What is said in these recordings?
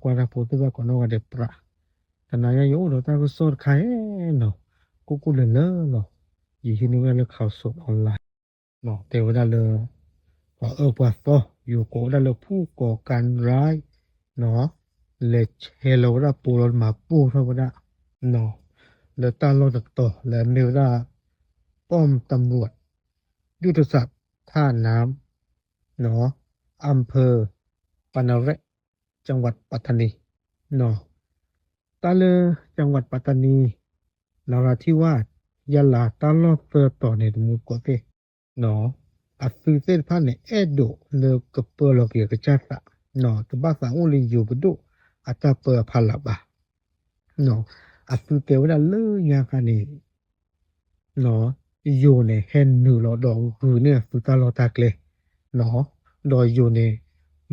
ကွၢ်တၢ်ဖိသ့ၣ်တဖၣ်ကိးနီၢ်ဂၤဒဲးပြး, တနၤညါယအိၣ်ဒီးတၢ်ကစီၣ်တခါအံၤနီၤ, ကိၢ်ကိၢ်လၢၤလၢ်လီၤ, ယဟံးန့ၢ်ဝဲဒၣ်လၢ Khaosod Online နီၤ, တဲဝဲဒၣ်လၢ ပှၤအၢပှၤသီ ယိၤကိးဝဲဒၣ်လၢ ဖူၣ်ကိးကၣ်ရၢၣ် နီၤ, လဲၤဆဲးလီၤဝဲဒၣ်ပိာ်လီၤမၤပိာ်ထီၣ်ဝဲဒၣ် နီၤ, လၢတၢ်လီၢ်တတီၤလၢအမ့ၢ်ဝဲဒၣ် ป้อมตำรวจยุทธศาสตร์ท่าน้ำ နီၤ, อำเภอปานาแร็ก จังหวัดปัตตานี နီၤ, တၢ်လၢ จังหวัดปัตตานี นราธิวาส ยะลา တၢ်လီၢ်သၢတီၤန့ၣ် တမူတကိးသ့ၣ် နီၤ, အသုးသ့ၣ်တဖၣ်န့ၣ် အဲၣ်ဒိးလၢကပၢလီၤက့ၤအကစၢ်သး, နီၤ, တဘၣ်သးအိၣ်လၢယိၤပဒိၣ်အတၢ်ပၢအဖီလာ်ဘၣ်, နီၤ, အသုးတဲဝဲဒၣ်လၢညါခါန့ၣ် နီၤ, ယိၤန့ၣ် ဟဲနုာ်လီၤဒီးဂုာ်န့ၢ်အသုးတၢ်လီၢ်တၢ်ကျဲ, နီၤ, ဒီးယိၤန့ၣ်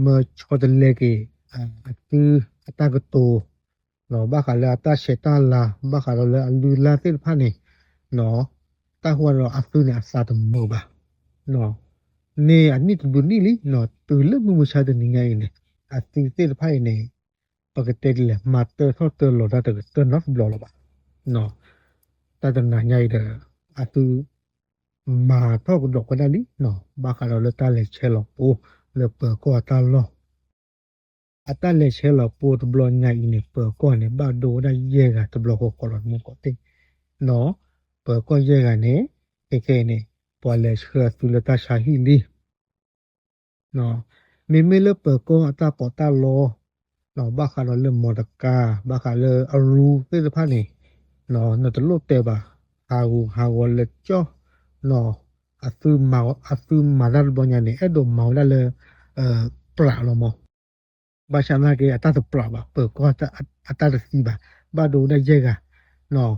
မၢဆီတလဲက့ၤ အသုးအတၢ်ကတိၤ နီၤ, ဘၣ်ဃးလၢအတၢ်ဆဲးတၢ်လၤ ဘၣ်ဃးဒီးလၢအလုၢ်အလၢ်သ့ၣ်တဖၣ်န့ၣ်, နီၤ, တၢ်ဟူဒီးအသုးန့ၣ်အသးတမုာ်ဘၣ်, နီၤ, မ့ၢ်အနံၣ်တဘျုးနံၣ်လံ, နီၤ, တုၤလၢမုၢ်မဆါတနံၤညါအံၤန့ၣ် အသုးသ့ၣ်တဖၣ်အံၤန့ၣ် ပကတဲဒ်လဲၣ် မၤတၢထီၣ်တၢလီၤတၢ်တကတၢၢ်နီတဘျီလၢၤဘၣ်, နီၤ, တၢ်တနၤညါအံၤဒီး အသုး မၤထီၣ်ကဒီးဝဲဒၣ်လံ, နီၤ, ဘၣ်ဃးဒီးလၢတၢ်လဲၤဆဲးလီၤပိာ်လၢပၢၤကီၢ်အတၢ်လီၢ် အတၢ်လဲၤဆဲးလီၤပိာ်တဘျီညါအံၤန့ၣ် ပၢၤကီၢ်န့ၣ် ဘၣ်ဒိဝဲဒၣ်ယဲၢ်ဂၤတဘျီဃီဃီလီၤ တမူတကိးသ့ၣ်, နီၤ, ပၢၤကီၢ်ယဲၢ်ဂၤန့ၣ် ခဲခဲအံၤန့ၣ် ပှၤလဲၤဆှၢအသုးလၢတၢ်ဆါဟံၣ်လံ မ့မ့ၢ်လၢပၢၤကီၢ်အတၢ်ပီးတၢ်လီ, ဘၣ်ဃးဒီးလၢမီတကါ ဘၣ်ဃးလၢအရူသ့ၣ်တဖၣ်န့ၣ်, နတလိၣ်တဲဘၣ်, ဟးဂူာ်ဟးဂီၤလၢကၠီ, နီၤ, အသုးမၤတၢ်တဘျီညါန့ၣ် အဲၣ်ဒိးမၤဝဲဒၣ်လၢ ပြးလီၤမး, ဘၣ်ဆၣ်သနာ်က့ အတၢ်တပြးဘၣ်, ပၢၤကီၢ်အတၢ်တသံဘၣ်, ဘၣ်ဒိဝဲဒၣ်ယဲၢ်ဂၤ, နီၤ,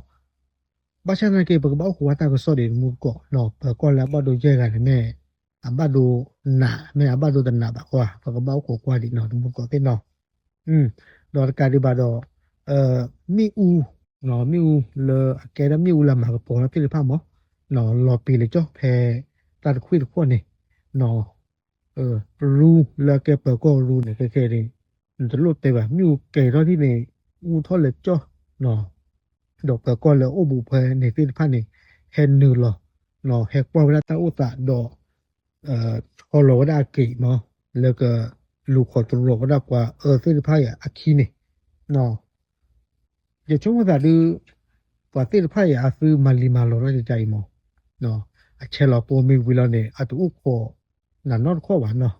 ဘၣ်ဆၣ်သနာ်က့ ပကဘၣ်အိၣ်ဃုာ်ဝဲတၢ်ကစီၣ်ဒံးတမူတကိး, နီၤ, ပၢၤကီၢ်လၢအဘၣ်ဒိယဲၢ်ဂၤန့ၣ်မ့ၢ် အဘၣ်ဒိနး မ့ၢ်အဘၣ်ဒိတနးဘၣ်ဃီ, ပကဘၣ်အိၣ်ဃုာ်ကွၢ်ဒံး နီၤ, တမူတကိးသ့ၣ်နီၤ, ဒီးတကးဒံးဘၣ်ဒီး မ့ၣ်အူ, နီၤ, မ့ၣ်အူလၢအကဲဒၣ်မ့ၣ်အူလၢမၤကပီၤလီၤသ့ၣ်တဖၣ်မး, နီၤ, လီၤပံာ်လၢကၠီဖဲတၢ်တခွံၣ်တခီန့ၣ်, နီၤ, ရူလၢအကဲပၢၤကီၢ်ရူန့ၣ် ခဲခဲန့ၣ် နတလိၣ်တဲဘၣ်, မ့ၣ်အူကဲၤထီၣ်ထံၣ်န့ၣ် အူထီၣ်လၢကၠီ, နီၤ, ဒီးပၢၤကီၢ်လၢအအိၣ်ဘူးဖဲန့ၣ်သ့ၣ်တဖၣ်န့ၣ် ဟဲနုာ်လီၤ, နီၤ, ဟဲကွၢ်ဝဲဒၣ်တၢ်အိၣ်သးဒီး ဆီလီၤဝဲဒၣ်အက့ၤမး လၢကလူၤခိးတရိးဝဲဒၣ်ပှၤအၢသ့ၣ်တဖၣ်အံၤအခံန့ၣ်, နီၤ, ယဆိကမိၣ်သးဒုး ပှၤသ့ၣ်တဖၣ်အံၤအသုးမၤလံၤမၤလီၤထီၣ်ကကါအံၤမး, နီၤ, အဆဲးလီၤပိာ်မ့ၢ်ဝံၤလီၤန့ၣ် အတအိၣ်ခိးနၤနီတခီၣ်ဘၣ်နီၤ,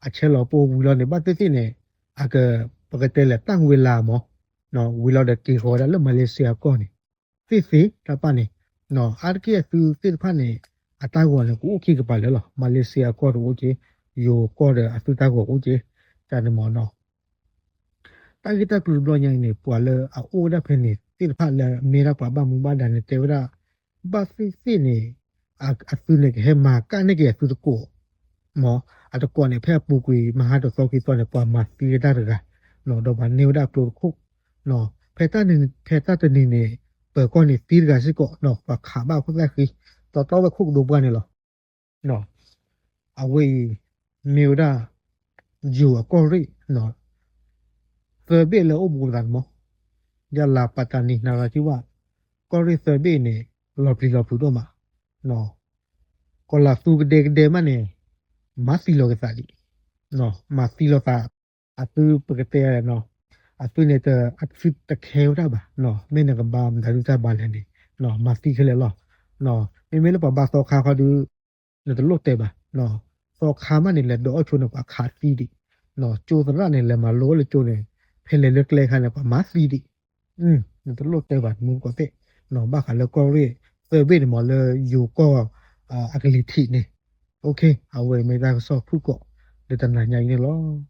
အဆဲးလီၤပိာ်ဝံၤလီၤန့ၣ် ဘၣ်သ့ၣ်သ့ၣ်န့ၣ် အက ပကတဲလဲၣ်တၢ်ငွ့လၢမး, နီၤ, ဝံၤလီၤဒီးက့ၤဃီၤဝဲဒၣ်လၢမၤလ့းစ့အကီၢ်န့ၣ် သ့ၣ်သ့ၣ်တၢ်ပၢ်န့ၣ်, နီၤ, အါတက့ၢ်အသုးသ့ၣ်တဖၣ်န့ၣ် အတၢ်ဂီၤန့ၣ် ကအိၣ်ခံကပၤလၢာ်လီၤ, မၤလ့းစ့အကီၢ်တအိၣ်က့, ယိၤကီၢ်ဒီးအသုးတၢ်ဂီၤအိၣ်က့, တၢ်န့ၣ်မးနီၤ တၢ်ဂ့ၢ်တၢ်ကျိၤတဘျီညါအံၤန့ၣ် ပှၤလၢအအိၣ်ဝဲဒၣ်ဖဲန့ၣ်သ့ၣ်တဖၣ်လၢအမ့ၢ်ဒၣ်ပှၤဘၣ်မူဘၣ်ဒါန့ၣ် တဲဝဲဒၣ် ဘၣ်သ့ၣ်သ့ၣ်န့ၣ် အသုးန့ၣ်ကဟဲမၤကၣ်န့ၢ်က့ၤအသုးတကိး, မ့ၢ် အတကိးန့ၣ် ဖဲအပူၤကွံာ်မဟါတသီခံသီန့ၣ် ပှၤမၤသံဝဲဒၣ်တဂၤ, ဒီးပှၤန့ၢ်ဝဲဒၣ်ကျိတခိၣ်, ဖဲတၢ်တနံၤန့ၣ် ပၢၤကီၢ်န့ၣ်သံတဂၤစ့ၢ်ကီး ပှၤခးဘၣ်အခိၣ်သၣ်ဃံ တီတီဝဲခိၣ်ကဒိပှၢ်န့ၣ်လီၤ. အဝဲအံၤ မ့ၢ်ဝဲဒၣ် ယိၤအကီၢ်ရ့ၣ် သၢဘ့ၣ်လၢအိၣ်ဘူးပသးန့ၣ်မး, ယလး ပၣ်တနံၤ နရၣ်ကံဝၣ် ကီၢ်ရ့ၣ်သၢဘ့ၣ်န့ၣ် လီၤပျံၤလီၤဖုးဒိၣ်မး, ကီၤလၤသူကဒဲကဒဲမးန့ၣ် မၤသံလီၤက့ၤသးဒံး, မၤသံလီၤသး အသုးပကတဲ အသုးန့ၣ် အသုးတခဲဝဲဒၣ်ဘၣ်, မ့ၢ်နကဘါမတၤဒုတၢ်ဘါလဲၣ်န့ၣ် မၤသံခဲလၢာ်လီၤ. မ့မ့ၢ်လၢပှၤဘါသီခါခီဒု နတလိၣ်တဲဘၣ်, သီခါမးန့ၣ် လဲၤဒိးအီၣ်ကၠိန့ၣ် ပှၤခးသံဒံး, ကၠိသရၣ်န့ၣ် လဲၤမၤလိအီၣ်လၢကၠိန့ၣ် ဖဲလဲၤလၢကျဲခါန့ၣ် ပှၤမၤသံဒံး, နတလိၣ်တဲဘၣ် တမူတကိးသ့ၣ်, ဘၣ်ဃးလၢကီၢ်ရ့ၣ်သၢဘ့ၣ်န့ၣ်မး လၢယိၤကီၢ်အကလံၤထံးန့ၣ်, အဝဲမ့ၢ်တၢ်ကစီၣ်ဖုၣ်ကိာ် လၢတနၤညါအံၤန့ၣ်လီၤ.